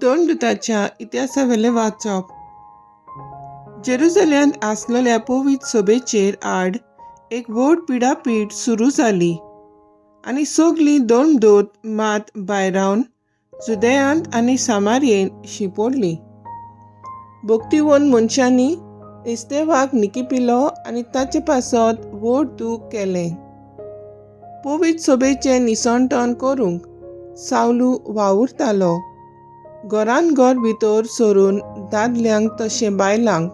दोन दुताच्या इतिहासावेलें वाचप. जेरुजल्यांत आसलेल्या पवित्र सभेचेर आड एक व्हड पिडापीड सुरू जाली आनी सगलीं दोन दूत मात भायरावन जुदयांत आनी सामारयेंत शिंपडलीं. भक्तिवन मनशांनी इस्तेवाक निकिपिलो आनी ताचे पासत व्हड दूख केलें. पवित्र सभेचें निसणटण करूंक सावलू वावुरतालो. घरान घर भितर सरून दादल्यांक तशें बायलांक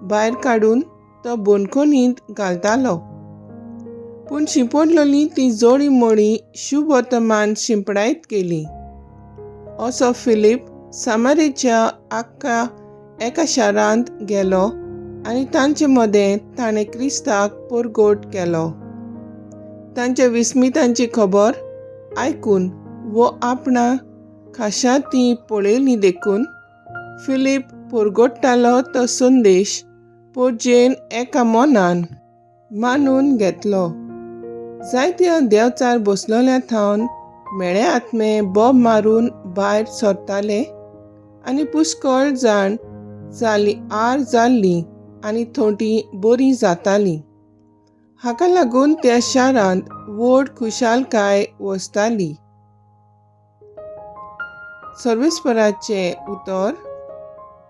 भायर काडून तो बंदखणींत घालतालो. पूण शिंपडलेलीं तीं जोडी मोळी शुभवर्तमान शिंपडायत गेलीं. असो फिलीप सामारेच्या आख्खा एका शारांत गेलो आनी तांचे मदें ताणें क्रिस्ताक परगट केलो. तांच्या विस्मितांची खबर आयकून वो आपणा खाशा ती पळयली देखून फिलीप परगट्टालो तो संदेश पोरजेन एका मनान मानून घेतलो. जायत्या देंवचार बसलोल्या थावन म्हेळे आत्मे बोब मारून भायर सरताले आनी पुष्कळ जाण जाली आर जाल्लीं आनी थोंटी बरीं जातालीं. हाका लागून त्या शारांत व्हड खुशालकाय वसताली. सर्वेस्पराचें उतर.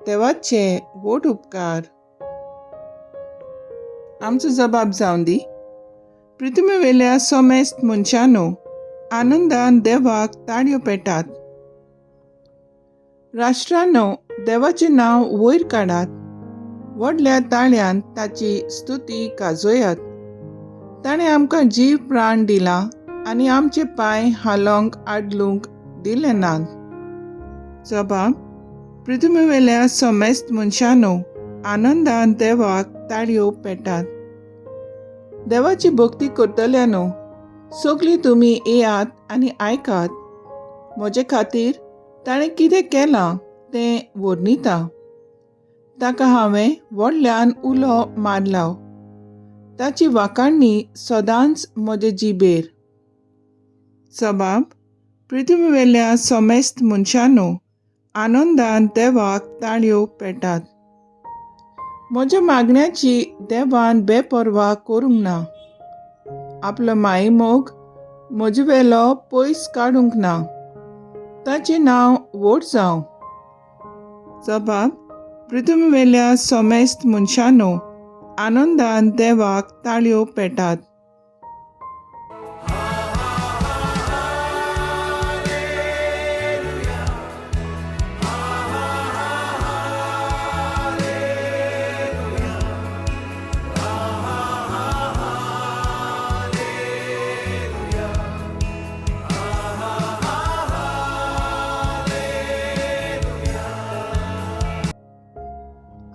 देवाचे व्हड उपकार. आमचो जबाब जावन दी. पृथ्वीवेल्या समेस्त मनशांनो, आनंदान देवाक ताळयो पेटात. राष्ट्रांनो, देवाचें नांव वयर काडात. व्हडल्या ताळ्यान ताची स्तुती गाजयात. ताणें आमकां जीव प्राण दिला आनी आमचे पांय हालोवंक आडलूंक दिले नात. जबाब. पृथ्वीवेल्या समेस्त मनशांनो, आनंदान देवाक ताळयो पेटात. देवाची भक्ती करतल्यानो, सगलीं तुमी येयात आनी आयकात. म्हजे खातीर ताणें कितें केलां तें वर्णिता. ताका हांवें व्हडल्यान उलो मारला. ताची वाखाणणी सदांच म्हजे जिबेर. जबाब. पृथ्वीवेल्या समेस्त मनशांनो, आनंदान देवाक ताळयो पेटात. म्हज्या मागण्याची देवान बेपर्वा करूंक ना. आपलो मायेमोग म्हजे वेलो पयस काडूंक ना. ताचें नांव व्हड जावं. जबाब. पृथ्वीवेल्या समेस्त मनशांनो, आनंदान देवाक ताळयो पेटात.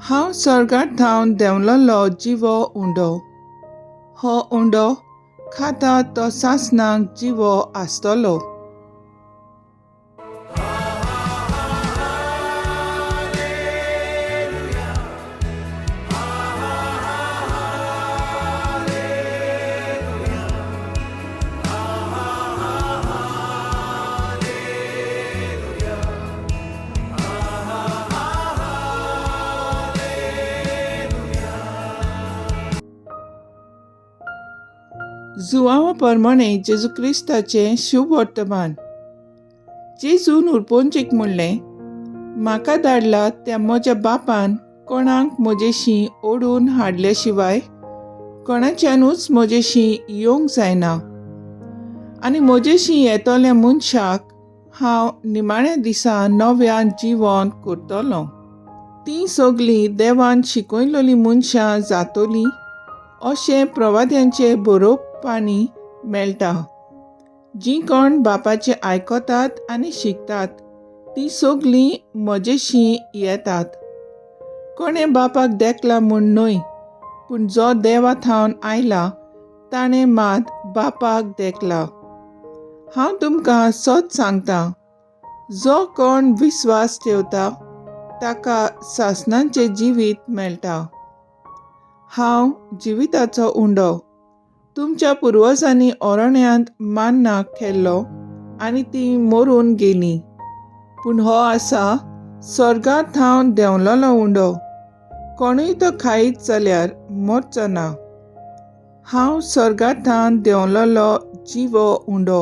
हांव स्वर्गार थावन देंवलोलो जिवो उंडो. हो उंडो खाता तो सासणाक जिवो आसतलो. जुवांवा परमाणे जेजू क्रिस्ताचें शुभवर्तमान. जेजून उरपोंचीक म्हणलें, म्हाका धाडला त्या म्हज्या बापान कोणाक म्हजेशी ओडून हाडले शिवाय कोणाच्यानूच म्हजेशी येवंक जायना आनी म्हजेशी येतल्या मनशाक हांव निमाण्या दिसा नव्यान जिवन करतलो. तीं सगलीं देवान शिकयलेलीं मनशां जातलीं अशें प्रवाद्यांचे बरोवपांनी मेळटा. जीं कोण बापाचें आयकतात आनी शिकतात तीं सगलीं म्हजेशी येतात. कोणें बापाक देखला म्हूण न्हय, पूण जो देवा थावन आयला ताणें मात बापाक देखला. हांव तुमकां सत सांगता, जो कोण विस्वास ठेवता ताका सासणाचें जिवीत मेळटा. हांव जिविताचो उंडो. तुमच्या पुर्वजांनी अरण्यांत मान्ना खेल्लो आनी तीं मरून गेलीं. पूण हो आसा सर्गा थावन देंवलोलो उंडो. कोणूय तो खायत जाल्यार मरचो ना. हांव सर्गा थावन देंवलोलो जिवो उंडो.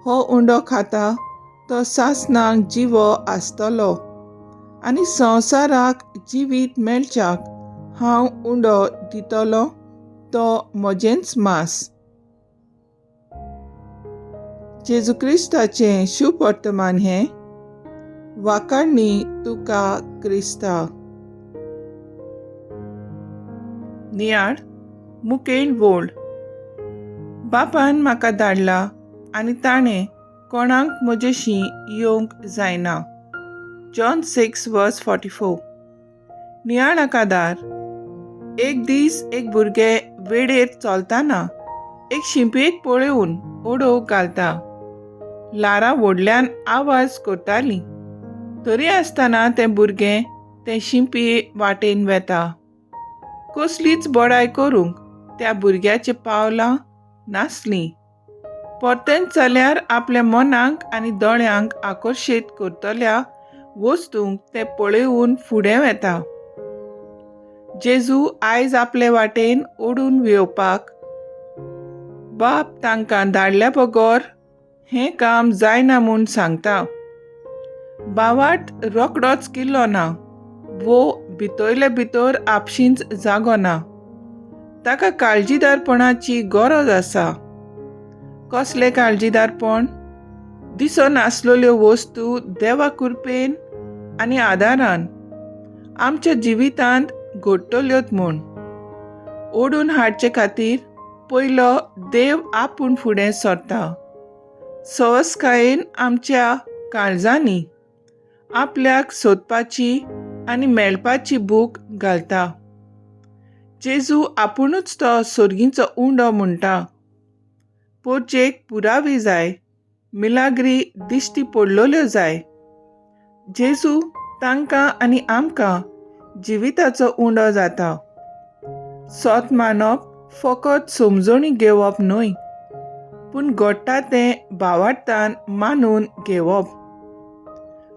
हो उंडो खाता तो सासणाक जिवो आसतलो आनी संवसाराक जिवीत मेळच्याक हांव उंडो दितलो तो म्हजेंच मांस. जेजू क्रिस्ताचें शुभ वर्तमान हें. वाखाणणी तुका क्रिस्ता. नियाळ मुखेल वोळ. बापान म्हाका धाडला आनी ताणें कोणाक म्हजेशी येवंक जायना. John 6:44. नियाळ आदार. एक दीस एक भुरगें वेळेर चलतना एक शिंपयेक पळोवन उडोव घालता. ल्हारां व्हडल्यान आवाज करतालीं, तरी आसतना तें भुरगें तें शिंपये वाटेन वेता. कसलीच बडाय करूंक त्या भुरग्याची पावलां नासलीं. परतेंच जाल्यार आपल्या मनाक आनी दोळ्यांक आकर्शीत करतल्या वस्तूंक तें पळोवन फुडें वेता. जेजू आयज आपले वाटेन ओडून येवपाक बाप तांकां धाडल्या बगर हें काम जायना म्हूण सांगता. बावाट रोखडोच किल्लो ना वो भितरले भितर आपशींच जागो ना. ताका काळजीदारपणाची गरज आसा. कसलें काळजीदारपण? दिसनासलेल्यो वस्तू देवा कृपेन आनी आदारान आमच्या जिवितांत घडटल्योत म्हूण ओडून हाडचे खातीर पयलो देव आपूण फुडें सरता. सवसकायेन आमच्या काळजांनी आपल्याक सोदपाची आनी मेळपाची भूक घालता. जेजू आपुणूच तो सर्गीचो उंडो म्हणटा. पोरचेक पुरावी जाय, मिलाग्री दिश्टी पडलेल्यो जाय. जेजू तांकां आनी आमकां जिविताचो उंडो जाता. सोत मानप फकत समजणी घेवप न्हय, पूण घडटा तें भावार्थान मानून घेवप.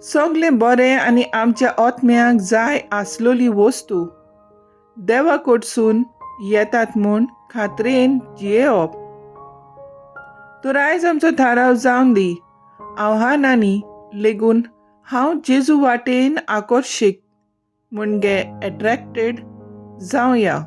सगलें बरें आनी आमच्या आत्म्याक जाय आसलेली वस्तू देवा कडसून येतात म्हूण खात्रेन जियेवप. तर आयज आमचो थाराव जावन दी, आव्हानांनी लेगून हांव जेजू वाटेन आकर्शीत म्हणजे एट्रॅक्टेड जावया.